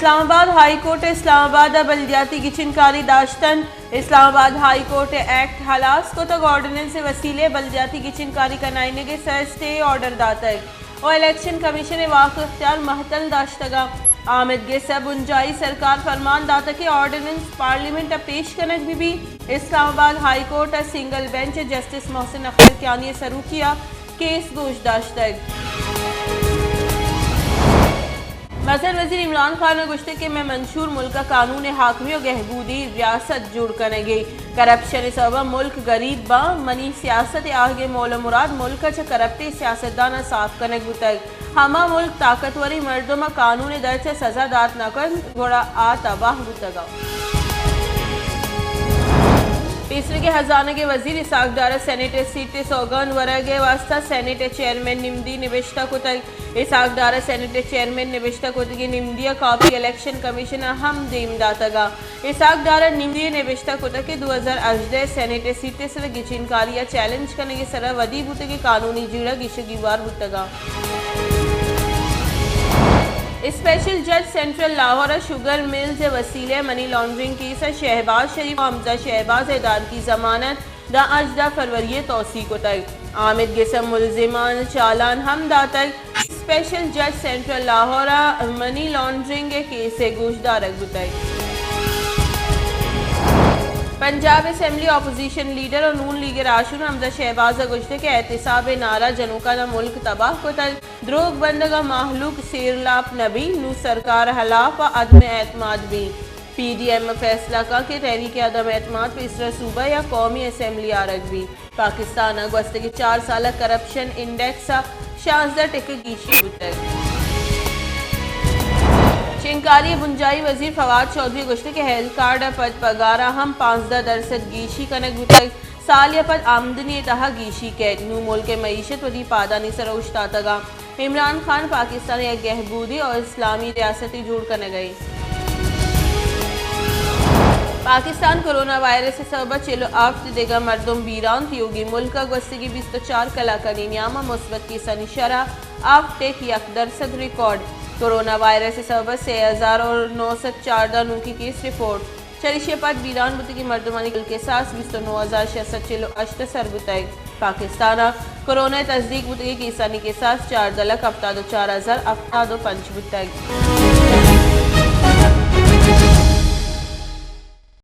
اسلام آباد high court ءَ اسلام آباد ءَ بلدیاتی گچین کاری داشتن۔ اسلام آباد ہائی کورٹ ءَ ایکٹ ہلاس کتگ، آرڈیننس ءِ وسیلہ ءَ بلدیاتی گچین کاری کنائینگ ءِ سر اسٹے آرڈر داتگ و الیکشن کمیشن ءِ واک و اختیار مہتل داشتگ۔ آمید گس ءَ بنجاہی سرکار فرمان داتگ کہ آرڈیننس پارلیمنٹ ءَ پیش کنگ بہ بیت۔ اسلام آباد ہائی کورٹ ءِ سنگل بینچ ءَ جسٹس محسن اختر کیانی ءِ سروکی ءَ کیس گوش داشتگ۔ مزن وزیر عمران خان ءَ گوشتگ کہ مئے منشور ملک ءَ قانون ءِ حاکمی و گہبودی ریاست جوڑ کنگ ءَ، کرپشن ءِ سبب ءَ ملک گریب باں، منی سیاست ءِ آہگ ءِ مول ءُ مراد ملک ءَ چہ کرپٹیں سیاستداناں صاف کنگ بوتگ۔ ہما ملک طاقتوریں مردم ءَ قانون ءِ درچ ءَ سزا دات نہ کنت، گڑا آ تباہ بوتگ ءَ۔ پیسریگیں ہزانگ ءِ وزیر اسحاق ڈار ءَ سینیٹ ءِ سیٹ ءِ سوگند ورگ ءِ واستہ سینیٹ ءِ چیئرمین نمدی نبشتہ کتگ۔ اسحاق ڈار ءَ سینیٹ ءِ چیئرمین نبشتہ کتگیں نمدی ءِ کاپی الیکشن کمیشن ءَ ہم دیم داتگ ءَ۔ اسحاق ڈار ءَ نمدی ءَ نبشتہ کتگ کہ دو ہزار ہژدہ ءِ سینیٹ ءِ سیٹ ءِ سرا گچین کاری ءَ چیلنج کنگ ءِ سرا ودی بوتگیں قانونی جیڑہ گیش ءُ گیوار بوتگ ءَ۔ اسپیشل جج سینٹرل لاہور ءَ شوگر ملز ءِ وسیلہ ءَ منی لانڈرنگ کیس ءَ شہباز شریف ءُ حمزہ شہباز ءِ عدالتی ضمانت داں ہژدہ فروری ءَ توسیع کتگ۔ آمید گس ءَ ملزمان چالان ہم داتگ۔ اسپیشل جج سینٹرل لاہور ءَ منی لانڈرنگ ءِ کیس ءِ گوشدارگ بوتگ۔ پنجاب اسمبلی اپوزیشن لیڈر ءُ نون لیگ ءِ راہشون حمزہ شہباز ءَ گوشتگ کہ احتساب ءِ نعرہ جنوکاں داں ملک تباہ کتگ، دروگ بندگ ءَ مہلوک سیر لاپ نہ بیت، نوں سرکار ءِ ہلاپ ءَ عدم اعتماد بیت۔ پی ڈی ایم ءَ فیصلہ کنت کہ تحریک عدم اعتماد پیسرا صوبہ یا قومی اسمبلی آرگ بیت۔ پاکستان ءَ گوستگیں چار سال ءَ کرپشن انڈیکس ءَ شانزدہ ٹک ءِ گیشی بوتگ۔ شنگکاری ءِ بنجاہی وزیر فواد چوہدری ءَ گوشتگ کہ ہیلتھ کارڈ ءَ پد پگار ءَ ہم پانزدہ درسد گیشی کنگ بوتگ، سالے ءَ پد آمدنی ءِ تہا گیشی کیت، نوں ملک ءِ معیشت وتی پادانی سرا اوشتاتگ ءَ۔ عمران خان پاکستان ءَ یک گہبودی ءُ اسلامی ریاستے جوڑ کنگ ءَ اِنت۔ پاکستان، کورونا وائرس ءِ سبب ءَ چل ءُ ہفت دگہ مردم بیران، تیوگیں ملک ءَ گوستگیں بیست ءُ چار کلاکانی نیام ءَ مثبت کیسانی شرح ہفت ٹک یک درسد ریکارڈ۔ کورونا وائرس ءِ سبب ءَ سے ہزار ءُ نو سد چاردہ نوکیں کیس رپورٹ۔ چریشی ءَ پد بیران بوتگیں مردمانی کل کساس بیست ءُ نو ہزار شش سد چل ءُ ہشت ءَ سر بوتگ۔ پاکستان ءَ کورونا ءِ تصدیق بوتگیں کیسانی کساس چاردہ لکھ ہفتاد ءُ چار ہزار ہفتاد ءُ پنچ بوتگ۔